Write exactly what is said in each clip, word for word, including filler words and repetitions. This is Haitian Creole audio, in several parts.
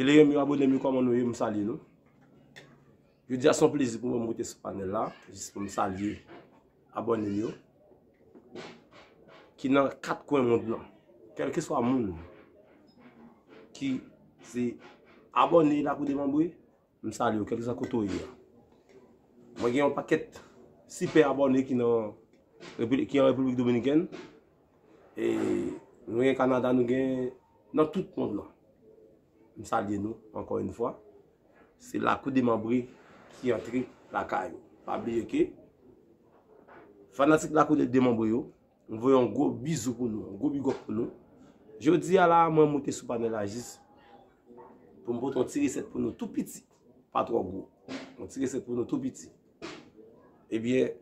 Teleyèm yo, abòne m yo, kòman nou ye? M salye nou. Jodi a se yon plezi pou mwen m rete sou panèl la, jis pou m salye abòne m yo ki nan kat kwen mond lan. Kèlkeswa moun ki se abòne Lakou Demanbre, m salye w, kèlkeswa kote w ye a. Mwen gen yon pakèt sipè abòne ki nan Repiblik, ki an Repiblik Dominikèn. E nou gen Kanada, nou gen nan tout mond lan. M salye nou ankò yon fwa. Se Lakou Demanbre ki antre lakay ou. Pa bliye ke fanatik Lakou Demanbre yo, m voye yon gwo bizou pou nou, yon gwo big up pou nou. Jodi a la, mwen moute sou panèl la jis pou m pote yon ti resèt pou nou tou piti, pa twò gwo. Yon ti resèt pou nou tou piti. Ebyen,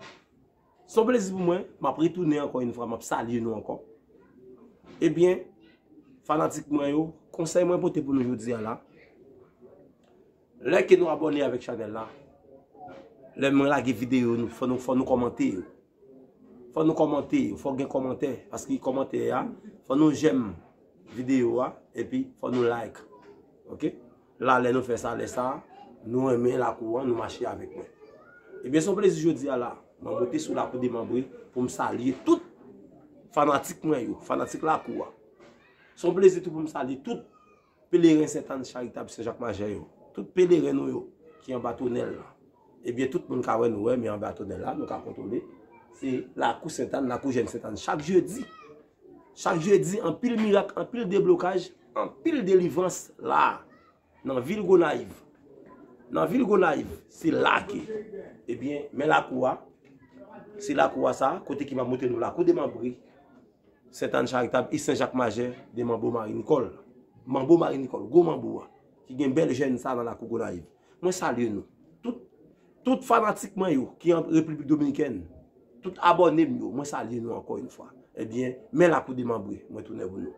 se yon plezi pou mwen, m ap retounen ankò yon fwa, m ap salye nou ankò. Ebyen, fanatik mwen yo, konsèy mwen pote pou nou jodi a la, lè ke nou abòne avèk chanèl la, lè mwen lage videyo nou, fò nou, fò nou kòmante yo. Fò nou kòmante yo, fò gen kòmantè, paske kòmantè a, fò nou jèm videyo a, epi fò nou like. Oke? La, lè nou fè sa, lè sa, nou renmen lakou an, nou mache avèk mwen. Ebyen, se yon plezi jodi a la. Mwen moute sou Lakou Demanbre pou m salye tout fanatik mwen yo, fanatik lakou a. Se yon plezi tou pou m salye tout peleren Sentàn Charitab Sen Jak Majè yo, tout peleren nou yo ki anba tonèl la. Ebyen, tout moun ka wè nou, wè, men anba tonèl la, nou ka kontwole. Se Lakou Sentàn, Lakou Jèn Sentàn. Chak jedi, chak jedi, anpil mirak, anpil deblokaj, anpil delivrans la, nan vil Gonayiv. Nan vil Gonayiv, se la ke. Ebyen, men lakou a, se lakou a sa, kote ki m ap montre nou Lakou Demanbre, Sentàn Charitab e Sen Jak Majè de Manbo Mari Nikòl. Manbo Mari Nikòl, gwo manbo a, ki gen bèl jèn sa nan lakou Gonayiv. Mwen salye nou. Tout, tout fanatik mwen yo ki an Repiblik Dominikèn, tout abòne m yo, mwen salye nou ankò yon fwa. Ebyen, men Lakou Demanbre, mwen tounen pou nou.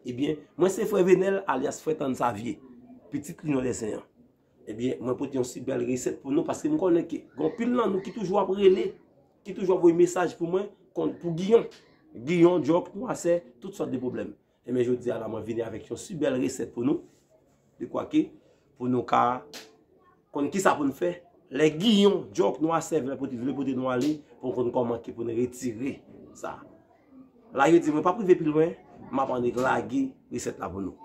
Ebyen, mwen se frè Venel, alyas frè Tann Savye, pitit Linyon Dèsen an. Ebyen, mwen pote yon si bèl resèt pou nou, paske m konnen ke gen anpil nan nou ki toujou ap rele, ki toujou ap voye mesaj pou mwen, kon, pou Giyon. Giyon, djòk, nwasè, tout sòt de pwoblèm. Ebyen, jodi a la, mwen vini avèk yon si bèl resèt pou nou, dekwa ke pou nou ka konn kisa pou n fè. Lè Giyon, djòk, nwasè vle pote, vle pote nou ale, pou n konn kòman ke pou n retire sa. La, yo di mwen p ap rive pi lwen, m ap annik lage resèt la pou nou.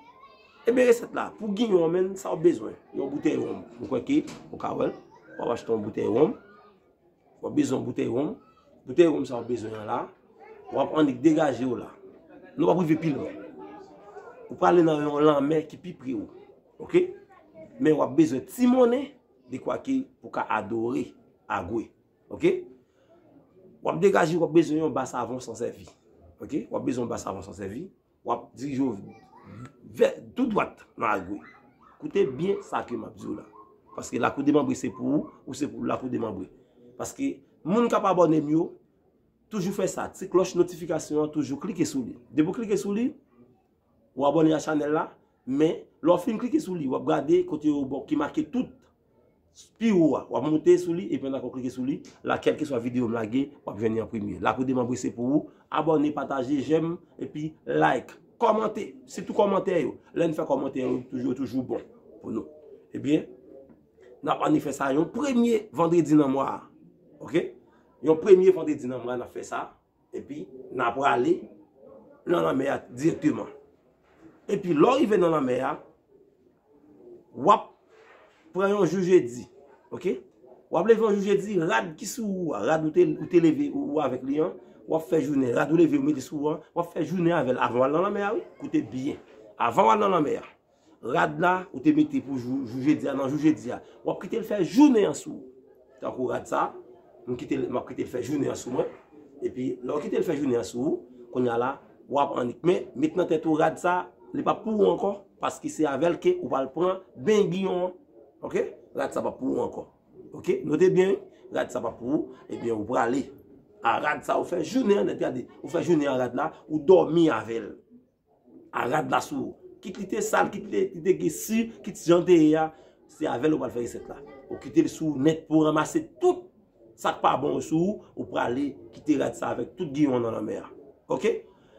Ebyen, resèt la, pou Giyon an menm, sa w bezwen? Yon boutèy wonm. Mwen kwè ke ou ka wè l. W ap achte yon boutèy wonm. W ap bezwen yon boutèy wonm. Boutèy wonm sa w bezwen an la, w ap annik degaje w la. Nou p ap rive pi lwen. Ou prale nan yon lanmè ki pi pre w. Oke? Men w ap bezwen ti monnen, dekwa ke pou ka adore Agwe. Oke? W ap degaje, w ap bezwen yon ba savon san sèvi. Oke? W ap bezwen yon ba savon san sèvi. W ap dirije w vè, tou dwat nan Agwe. Koute byen sa ke m ap di w la. Paske Lakou Demanbre se pou ou, ou se pou Lakou Demanbre. Paske moun k ap abòne m yo, toujou fè sa. Ti klòch notifikasyon an, toujou klike sou li. Depi w klike sou li, ou abòne a chanèl la, men lè w fin klike sou li, w ap gade kote yo ba w ki make tout pi wo a. W ap monte sou li, epi w dakò klike sou li. La, kèlkeswa videyo m lage, w ap jwenn li an premye. Lakou Demanbre se pou ou. Abòne, pataje, jèm, epi like. Kòmante, sitou kòmantè yo. Lè n fè kòmantè yo, toujou, toujou bon pou nou. Ebyen, n ap annik fè sa yon premye vandredi nan mwa a. Oke? Yon premye vandredi nan mwa, n ap fè sa. Epi, n a prale nan lanmè a dirèkteman. Epi, lè w rive nan lanmè a, w ap pran yon jou jedi. Oke? W ap leve yon jou jedi, rad ki sou ou a, rad ou te, ou te leve ou, ou avèk li an, w ap fè jounen. Rad ou leve ou mete sou ou an, w ap fè jounen avè l avan w al nan lanmè a, wi. Koute byen. Avan w al nan lanmè a. Rad la, ou te mete pou jou, jou jedi a, nan jou jedi a. W ap kite l fè jounen an sou ou. Tankou rad sa, m kite l, m ap kite l fè jounen an sou mwen. Epi, lè w kite l fè jounen an sou ou, kounye a la, w ap annik. Men, met nan tèt ou rad sa, li p ap pou ou ankò, paske se avè l ke ou pral pran ben Giyon an. Oke? Rad sa p ap pou ou ankò. Oke? Note byen, wi. Rad sa p ap pou ou. Ebyen, ou prale. A rad sa, ou fè jounen an nèt, gade. Ou fè jounen an rad la, ou dòmi avè l. A rad la sou ou. Kit li te sal, kit li te, li te gen si, kit jan te ye a, se avè l ou pral fè resèt la. Ou kite l sou ou nèt pou w ranmase tout sa k pa bon sou ou, ou prale kite rad sa avèk tout Giyon nan lanmè a. Oke?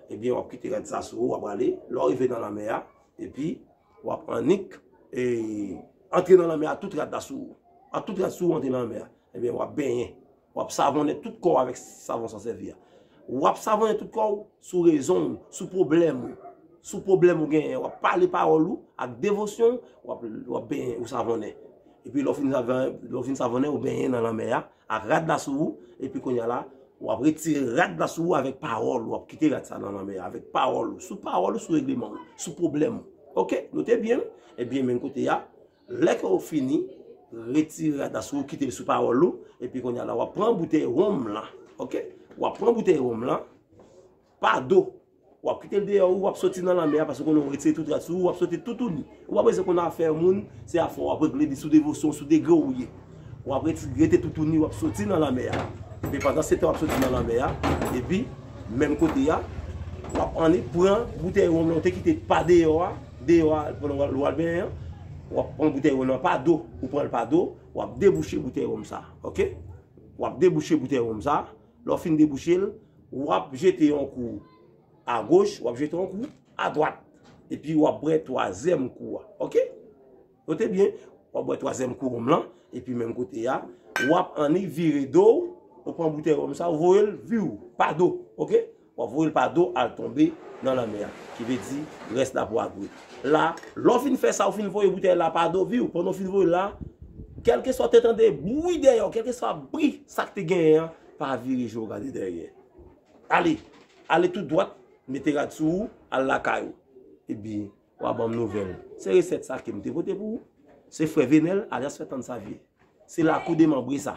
Ebyen, w ap kite rad sa sou ou, w ap prale. Lè w rive nan lanmè a, epi w ap annik e, antre nan lanmè a, tout rad la sou ou. A tout rad sou ou antre nan lanmè a. Ebyen, w ap benyen. W ap savonnen tout kò w avèk savon sa w sèvi a. W ap savonnen tout kò w sou rezon w, sou pwoblèm ou. Sou pwoblèm ou genyen, w ap pale pawòl ou ak devosyon, w ap, w ap benyen, ou savonnen. Epi lè w fin savonnen, lè w fin savonnen, ou benyen nan lanmè a, ak rad la sou ou, epi kounye a la, w ap retire rad la sou ou avèk pawòl ou, w ap kite rad sa nan lanmè a, avèk pawòl ou, sou pawòl ou, sou regleman ou, sou pwoblèm ou. Oke, note byen, ebyen, menm kote a, lè ke w fini, retire rad la sou ou, kite l sou pawòl ou, epi kounye a la, w ap pran boutèy wonm lan, oke? W ap pran boutèy wonm lan, pa do, w ap kite l deyò, w ap soti nan lanmè a, paske konnen w retire tout rad sou ou, w ap soti toutouni. Ou pa bezwen konn afè moun, se afè w ap regle li sou devosyon, sou degre w ye. W ap reti-, rete toutouni, w ap soti nan lanmè a. Epi pandan se tan w ap soti nan lanmè a, epi menm kote a, w ap annik pran boutèy wonm lan w te kite pa deyò a, deyò a, pandan w al, w al benyen an, w ap pran boutèy wonm lan pa do, ou pran l pa do, w ap debouche boutèy wonm sa, oke? W ap debouche boutèy wonm sa, lè w fin debouche l, w ap jete yon kou agoch, w ap jete yon kou adwat. Epi w ap bwè twazyèm kou a. Oke? Note byen, w ap bwè twazyèm kou wonm lan, epi menm kote a, w ap annik vire do w, ou pran boutèy wonm sa, ou voye l, viw, pa do, oke? W ap voye l pa do al tonbe nan lanmè a. Ki vle di, rès la pou Agwe. La, lè w fin fè sa, ou fin voye boutèy la pa do, viw, pandan w fin voye l la, kèlkeswa w te tande bri dèyè w, kèlkeswa bri sa k te genyen an, pa vire je w gade dèyè. Ale, ale tou dwat, mete rad sou ou, al lakay ou. Ebyen, w a ban m nouvèl. Se resèt sa ke m te pote pou ou. Se frè Venel, alyas Fè Tann Savye. Se lakou demanbre sa.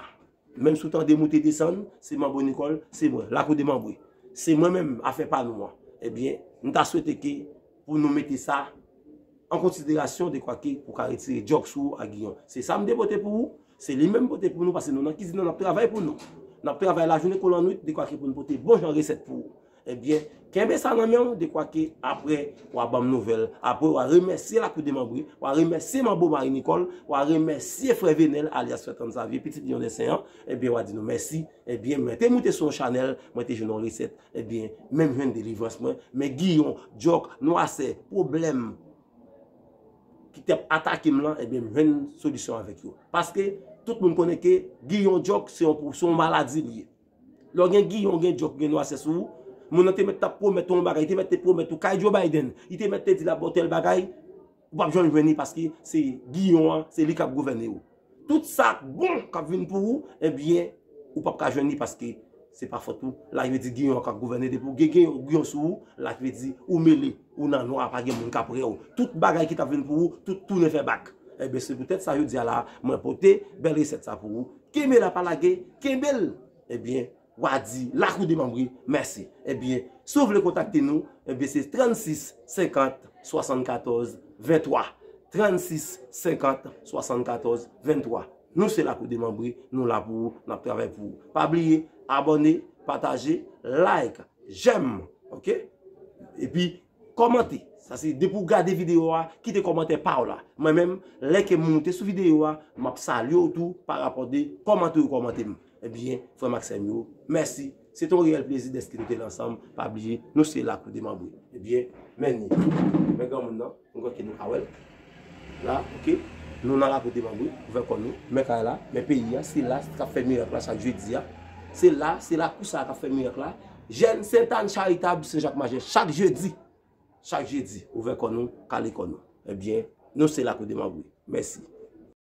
Menm si w tande moute desann, se Manbo Nicole, se mwen. Lakou demanbre. Se mwen menm, afè pa nou an. Ebyen, m ta swete ke pou nou mete sa an konsiderasyon dekwa ke pou ka retire djòk sou ou ak giyon. Se sa m te pote pou ou, se li menm m pote pou nou, paske nou nan kizin nan, n ap travay pou nou. N ap travay lajounen kou lannwit, dekwa ke pou n pote bon jan resèt pou ou. Ebyen, kenbe sa nan men w, dekwa ke apre, w a ban m nouvèl. Apre, w a remèsye lakou demanbre, w a remèsye Manbo Marie Nicole, w a remèsye frè Venel, alyas frè Tann Savye, pitit Lyon des Saints an. Ebyen, w a di nou mèsi. Ebyen, mwen te moute sou yon chanèl, mwen te jwenn yon resèt. Ebyen, men m jwenn delivrans mwen. Men giyon, djòk, nwasè, pwoblèm ki t ap atake m lan, ebyen, m jwenn solisyon avèk yo. Paske tout moun konnen ke giyon, djòk, se yon, se yon maladi li ye. Lè w gen giyon, w gen djòk, w gen nwasè sou ou, moun nan te mèt t ap pwomèt ou yon bagay, li te mèt te pwomèt ou kay Joe Biden, li te mèt te di l ap ba w tèl bagay, ou p ap janm jwenn li paske se giyon an, se li k ap gouvène w. Tout sa k bon k ap vin pou ou, ebyen, ou p ap ka jwenn li paske se pa fòt ou. La ki vle di giyon an k ap gouvène depi w gen giyon, giyon sou ou, la ki vle di ou mele, ou nan nwa, pa gen moun k ap wè w. Tout bagay ki t ap vin pou ou, tout tounen fè bak. Ebyen, se poutèt sa jodi a la, mwen pote bèl resèt sa pou ou. Kenbe la, pa lage, kenbe l. Ebyen, w a di lakou demanbre mèsi. Ebyen, si w vle kontakte nou, ebyen, se trannsis senkant swasannkatòz venntwa. Trannsis senkant swasannkatòz venntwa. Nou se lakou demanbre, nou la pou ou, n ap travay pou ou. Pa bliye, abòne, pataje, like, jèm, oke? Epi, kòmante. Sa se depi w gade videyo a, kite kòmantè pa w la. Mwen menm, lè ke m moute sou videyo a, m ap salye w tou pa rapò de kòmantè ou kòmante m. Ebyen, frè m ak sè m yo, mèsi. Se te yon reyèl plezi dèske nou te la ansanm. Pa bliye, nou se lakou demanbre. Ebyen, men ni. Men granmoun nan, nou kwè ke nou ka wè l. La, oke. Nou nan lakou demanbre, ouvè kò nou. Men kay la, men peyi a, se la k ap fè mirak la chak jedi a. Se la, se lakou sa a k ap fè mirak la. Jèn Sentàn Charitab, Sen Jak Majè, chak jedi. Chak jedi, ouvè kò nou, kale kò nou. Ebyen, nou se lakou demanbre. Mèsi.